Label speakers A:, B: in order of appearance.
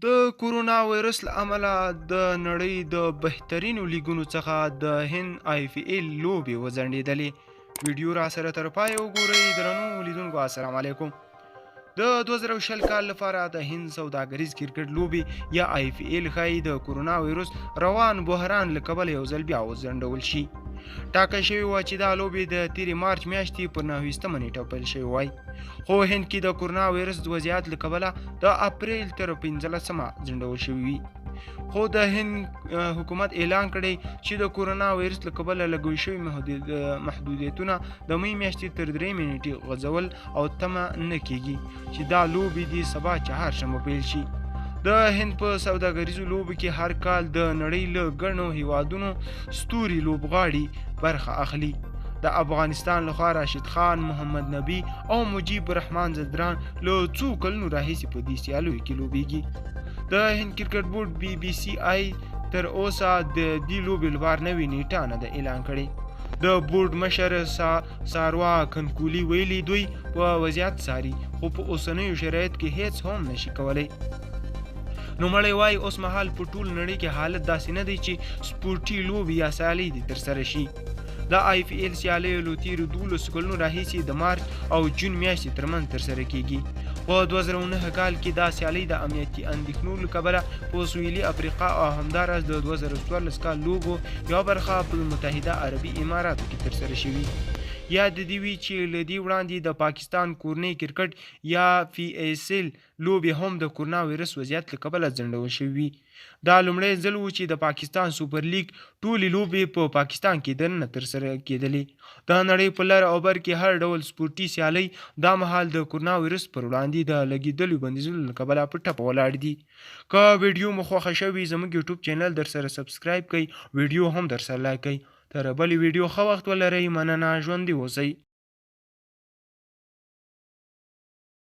A: د کورونا وایرس له امله د نړۍ د بهترینو لیګونو څخه د هند آی پي ایل لوبې وځنډېدلې. ویډیو را سره تر پایه وګورئ. درنو لیدونکو السلام علیکم. د 2020 کال لپاره د هند سوداګریز کرکټ لوبې یا آی پي ایل ښایي د کورونا وایرس روان بحران له کبله یو ځل بیا وځنډول شي. ټاکل شوې وه چې دا لوبې د تېرې مارچ میاشتې پر 29مه نیټه پیل شوې وای، خو هند کې د کورونا وایرس د وضعیت له کبله د اپریل تر 15مه ځنډول شوې وي. خو د هند حکومت اعلان کړی چې د کورونا وایرس له کبله لګول شوي محدودیتونه د مې میاشتې تر 3مې نیټې غځول او تمه نه کیږي چې دا لوبې دې سبا چهارشنبه پیل شي. د هند په سوداګریزو لوبو کې هر کال د نړۍ له ګڼو هیوادونو ستوري لوبغاړي برخه اخلي. د افغانستان لخوا راشد خان، محمد نبي او مجیب الرحمن ځدران له څو کلونو راهیسې په دې سیالیو کې لوبیږي. د هند کرکټ بورډ بي بي سي آی تر اوسه د دې لوبې لپاره نوې نیټه نه ده اعلان کړې. د بورډ مشر ساروا کنکولي ویلي، دوی په وضعیت څاري، خو په اوسنیو شرایطو کې هیڅ هم نشي کولی. نوموړی وايي، اوس مهال په ټوله نړۍ کې حالت داسې نه دی چې سپورټي لوبې یا سیالۍ دې ترسره شي. د آی پي ایل سیالیو له تېرو 12 کلونو راهیسې د مارچ او جون میاشتې ترمنځ ترسره کیږي. په 2009 کال کې دا سیالۍ د امنیتي اندېښنو له کبله په سویلي افریقا او همداراز د 2014 کال لوبو یوه برخه په متحده عربي اماراتو کې ترسره شوي. یاد دې وي چې له دې وړاندې د پاکستان کورنۍ کرکټ یا پي ایس ایل لوبې هم د کورونا وایرس وضعیت له کبله ځنډول شوې وي. دا لومړی ځل و چې د پاکستان سوپر لیګ ټولې لوبې په پاکستان کې دننه ترسره کېدلې. د نړۍ په لر او بر کې هر ډول سپورټي سیالۍ دا مهال د کورونا وایرس پر وړاندې د لګېدلیو بندیزونو له کبله په ټپه ولاړ دي. که ویډیو مو خوښه شوې، زموږ یوټیوب چینل درسره سبسکرایب کړئ، ویډیو هم درسره لایک کړئ. تر بلې ویډیو ښه وخت ولرئ. مننه، ژوندي اوسئ.